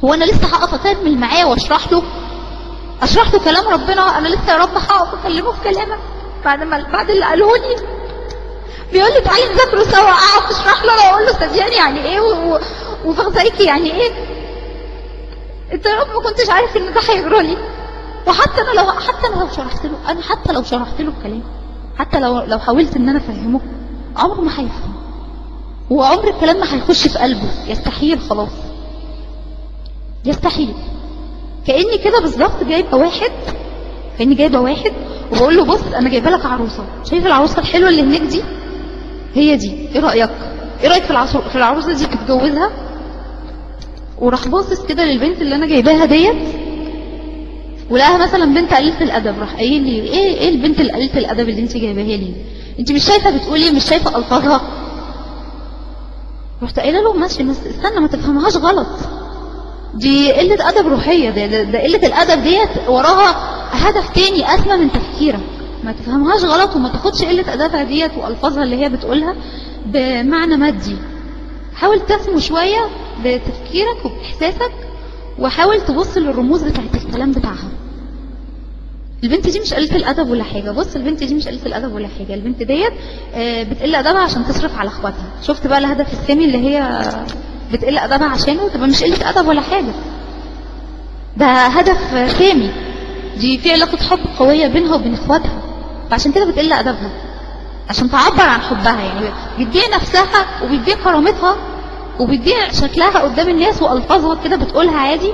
هو انا لسه هقف اكمل معاه واشرح له، اشرح له كلام ربنا؟ انا لسه يا رب هقف اكلمه في كلامك بعد اللي قاله لي؟ بيقول لي تعالي نذاكره سوا، اقعد اشرح له انا واقول له صدقني يعني ايه وفخذيكي يعني ايه؟ انت يا رب ما كنتش عارف ان ده هيجرى لي. وحتى انا لو حتى انا لو شرحت له، انا حتى لو شرحت له الكلام، حتى لو حاولت ان انا افهمه، عمره ما هيفهم، وعمر الكلام ما هيخش في قلبه. يستحيل، خلاص يستحيل. كأني كده بالظبط جايبه واحد، كأني جايبه واحد وبقول له بص انا جايبه لك عروسه، شايف العروسة الحلوة اللي هناك دي؟ هي دي، ايه رايك؟ ايه رايك في العروسة دي تتجوزها؟ وراح باصص كده للبنت اللي انا جايباها ديت، ولقاها مثلا بنت قليله الادب، راح قايل لي ايه البنت اللي قليله الادب اللي انت جايباها لي؟ انت مش شايفه بتقولي، مش شايفه الفاظها؟ رحت قايله له ماشي بس استنى، ما تفهمهاش غلط، دي قلة ادب روحية، ده قلة الادب ديت وراها هدف تاني اسمى من تفكيرك، ما تفهمهاش غلط وما تاخدش قلة ادبها ديت والفاظها اللي هي بتقولها بمعنى مادي. حاول تسمو شوية بتفكيرك وباحساسك، وحاول تبص للرموز بتاعت الكلام بتاعها. البنت دي مش قلة الادب ولا حاجة، بص البنت دي مش قلة الادب ولا حاجة، البنت ديت بتقل ادبها عشان تصرف على اخواتها. شفت بقى الهدف السامي اللي هي بتقل ادبها عشانه؟ تبقى مش قلة ادب ولا حاجة، ده هدف سامي، دي في علاقة حب قوية بينها وبين اخواتها، فعشان كده بتقل ادبها عشان تعبر عن حبها. يعني بتبيع نفسها وبتبيع كرامتها وبتبيع شكلها قدام الناس والفاظها كده بتقولها عادي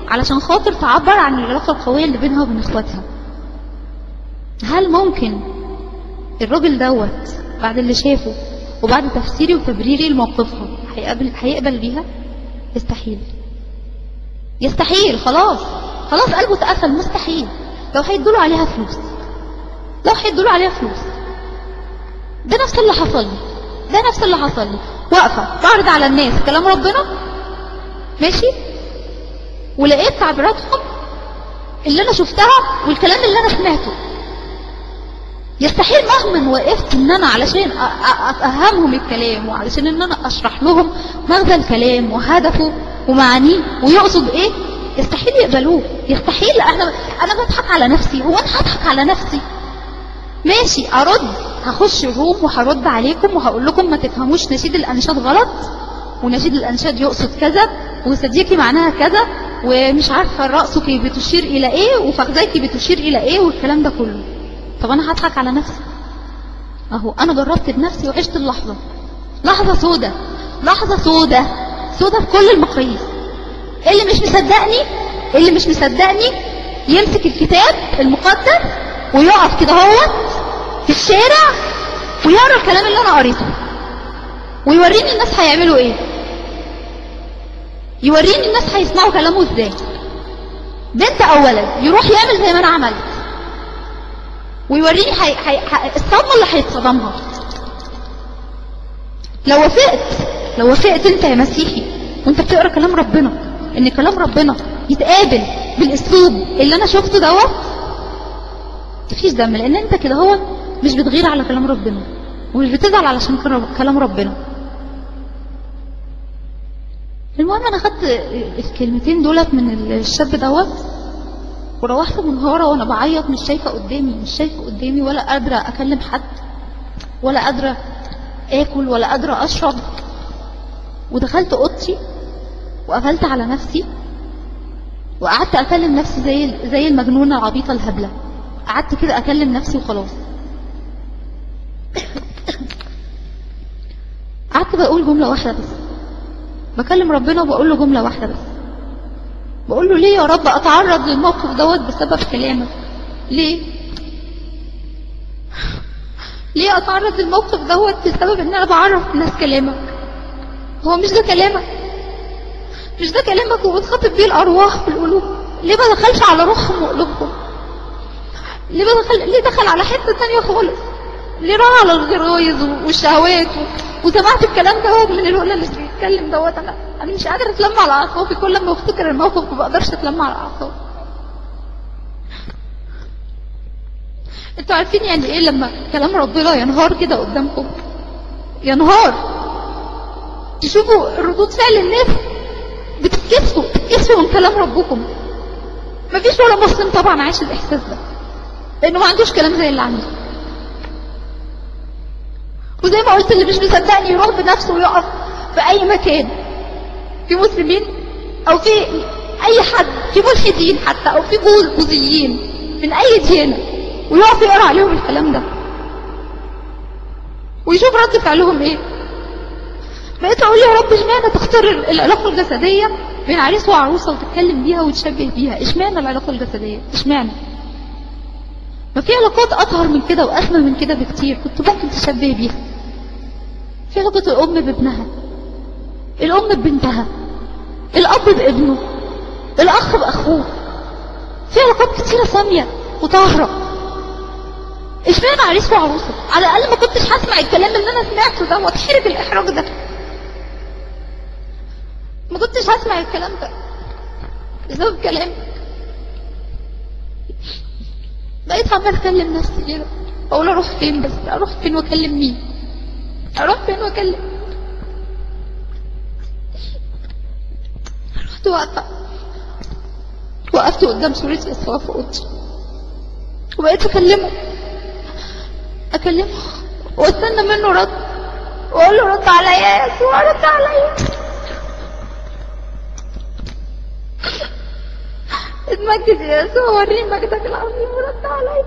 علشان خاطر تعبر عن العلاقة القوية اللي بينها وبين اخواتها. هل ممكن الراجل دوت بعد اللي شافه وبعد تفسيري وتبريري لموقفها هيقبل بيها؟ يستحيل، يستحيل. خلاص خلاص قلبه اتقفل، مستحيل. لو هيدوله عليها فلوس، لو هيدوله عليها فلوس. ده نفس اللي حصل لي، ده نفس اللي حصل لي. واقفة بعرض على الناس كلام ربنا ماشي، ولقيت تعبيراتهم اللي انا شفتها والكلام اللي انا سمعته. يستحيل مهما وقفت ان انا علشان افهمهم الكلام وعلشان ان انا اشرح لهم مغزى الكلام وهدفه ومعانيه ويقصد ايه، يستحيل يقبلوه، يستحيل. انا بضحك على نفسي، هو انا هضحك على نفسي؟ ماشي ارد، هخش روم وهرد عليكم وهقول لكم ما تفهموش نشيد الانشاد غلط، ونشيد الانشاد يقصد كذا، وصديقي معناها كذا، ومش عارفه راسك بتشير الى ايه وفخذيك بتشير الى ايه والكلام ده كله. طب انا هضحك على نفسي؟ اهو انا جربت بنفسي وعشت اللحظة، لحظة سودة، لحظة سودة، سودة بكل المقاييس. اللي مش مصدقني، اللي مش مصدقني يمسك الكتاب المقدس ويقف كده هو في الشارع ويقرا الكلام اللي انا قريته ويوريني الناس هيعملوا ايه، يوريني الناس هيسمعوا كلامه ازاي. بنت او ولد يروح يعمل زي ما انا عملت ويوريني الصدمة اللي هيتصدمها. لو وافقت، لو وافقت انت يا مسيحي وانت بتقرا كلام ربنا ان كلام ربنا يتقابل بالاسلوب اللي انا شفته دوت، مفيش دم، لان انت كده هو مش بتغير على كلام ربنا ومش بتزعل علشان كلام ربنا. المهم انا خدت الكلمتين دولت من الشاب دوت وروحت منهارة وانا بعيط، مش شايفة قدامي، مش شايفة قدامي، ولا قادرة اكلم حد، ولا قادرة اكل، ولا قادرة اشرب. ودخلت اوضتي وقفلت على نفسي وقعدت اكلم نفسي زي المجنونة العبيطة الهبلة. قعدت كده اكلم نفسي وخلاص. قعدت بقول جملة واحدة بس، بكلم ربنا وبقول له جملة واحدة بس، بقول له ليه يا رب اتعرض للموقف دوت بسبب كلامك؟ ليه؟ ليه اتعرض للموقف دوت بسبب ان انا بعرف الناس كلامك؟ هو مش ده كلامك؟ مش ده كلامك وبتخاطب بيه الارواح والقلوب؟ ليه ما دخلش على روحهم وقلوبهم؟ ليه ما دخل، ليه دخل على حتة تانية خالص؟ ليه راح على الغرايز والشهوات وسمعت الكلام دوت من الولد اللي بيتكلم دوت؟ انا مش قادرة اتلم على اعصابي، كل ما افتكر الموقف ما بقدرش اتلم على اعصابي. انتوا عارفين يعني ايه لما كلام ربنا ينهار كده قدامكم؟ ينهار، تشوفوا ردود فعل الناس. بتتكسفوا، بتتكسفوا من كلام ربكم. مفيش ولا مسلم طبعا عايش الاحساس ده، لانه ما عندوش كلام زي اللي عندي. وزي ما قلت اللي مش مصدقني يروح بنفسه ويقف في اي مكان في مسلمين او في اي حد، في ملحدين حتى، او في بوذيين من اي ديانة، ويقف يقرا عليهم الكلام ده ويشوف رد فعلهم ايه. بقيت اقول يا رب اشمعنى تختار العلاقة الجسدية بين عريس وعروسه وتتكلم بيها وتشبه بيها؟ اشمعنى العلاقة الجسدية؟ اشمعنى؟ ما في علاقات اطهر من كده واسمى من كده بكتير كنت ممكن تشبه بيها. في علاقة الام بابنها، الام ببنتها، الاب بابنه، الاخ باخوه، في علاقات كتيرة سامية وطاهره. اشمعنى عريس وعروسه؟ على الاقل ما كنتش هسمع الكلام اللي انا سمعته ده واتحرج الاحراج ده، ما كنتش هسمع الكلام ده بسبب كلامك. بقيت عمال اكلم نفسي كده، اقول اروح فين بس، اروح فين واكلم مين، اروح فين واكلم. رحت واقفة، وقفت قدام صورة يسوع في اوضتي وبقيت اكلمه اكلمه واستنى منه رد، واقول له رد عليا يا يسوع، رد عليا، اتمجد يا يسوع، وريني مجدك العظيم ورد عليا.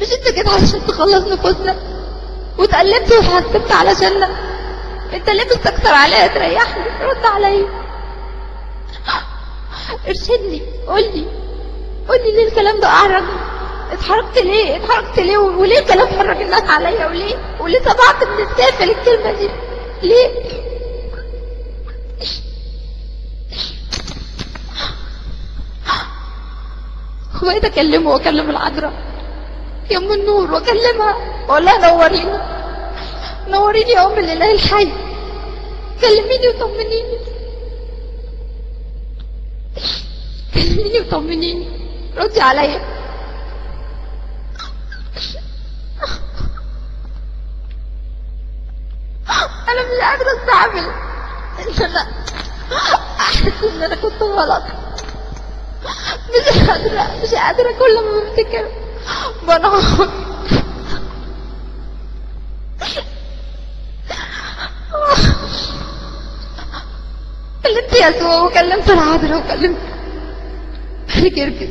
مش انت كده علشان تخلص نفوسنا واتقلبت واتعذبت علشاننا؟ انت ليه مستكتر عليا تريحني؟ رد عليا، ارشدني، قولي قولي ليه الكلام ده اعرجني؟ اتحركت ليه؟ اتحركت ليه؟ وليه الكلام حرك الناس عليا؟ وليه؟ وليه طبعت من السافل الكلمة دي؟ ليه؟ وبقيت اكلمه واكلم العذراء يا ام النور، واكلمها واقول لها نوريني، نوريني يا ام الاله الحي، كلميني وطمنيني، كلميني وطمنيني، ردي عليا. انا مش قادرة استعمل ان انا احس ان انا كنت غلط، مش قادرة، مش قادرة. كل ما بفتكر بنهار. كلمت يسوع وكلمت العذراء وكلمت جرجس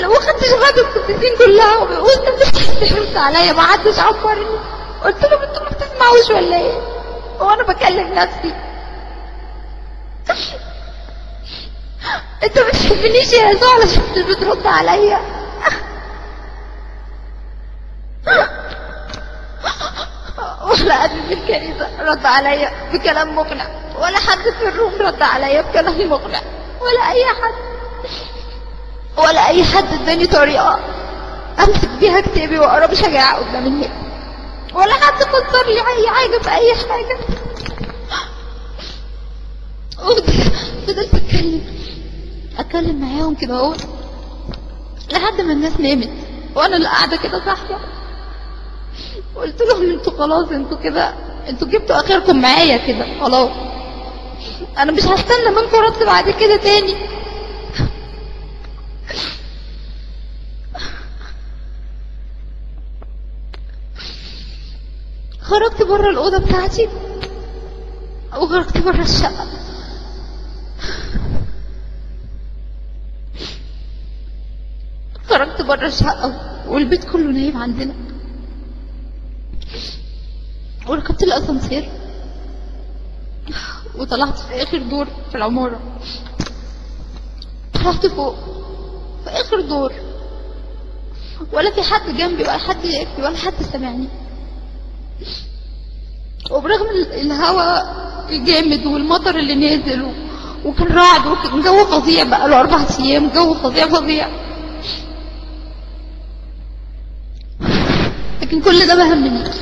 وخدت شهادة القديسين كلها، وقلت مش حد عليا، ما حدش عبرني. قلت لهم انتوا ما بتسمعوش ولا ايه؟ وانا بكلم نفسي، انت ما بتحبنيش يا يسوع علشان مش بترد عليا. ولا حد في الكنيسة رد عليا بكلام مقنع، ولا حد في الروم رد عليا بكلام مقنع، ولا اي حد، ولا اي حد اداني طريقة امسك بيها كتابي واقرا بشجاعة قدام الناس، ولا حد فسر لي اي حاجة في اي حاجة. فضلت اتكلم معاهم كده اهو لحد ما الناس نامت وانا اللي قاعدة كده صاحية. قلت لهم انتوا خلاص، انتوا كده، انتوا جبتوا اخركم معايا كده، خلاص انا مش هستنى منكم رد بعد كده تاني. خرجت بره الاوضة بتاعتي وخرجت بره الشقة. خرجت بره الشقة والبيت كله نايم عندنا، وركبت الاسانسير وطلعت في اخر دور في العمارة. طلعت فوق في اخر دور، ولا في حد جنبي ولا حد يقفني ولا حد سامعني. وبرغم الهواء الجامد والمطر اللي نازل وكان رعد وكان جو فظيع، بقاله 4 ايام جو فظيع فظيع، لكن كل ده ما همنيش،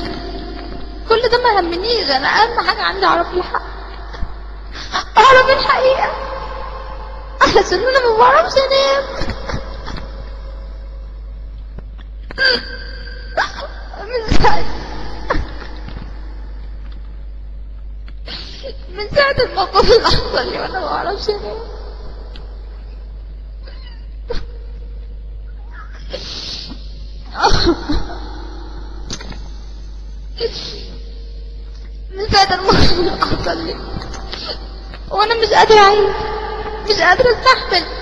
كل ده ما همنيش. انا اهم حاجة عندي اعرف الحق، اعرف الحقيقة، علشان انا ما بعرفش انام. من ساعة الموقف اللي حصل لي وانا ما اعرفش انام. من ساعة الموقف اللي حصل لي وانا مش قادرة اعيش، مش قادرة استحمل.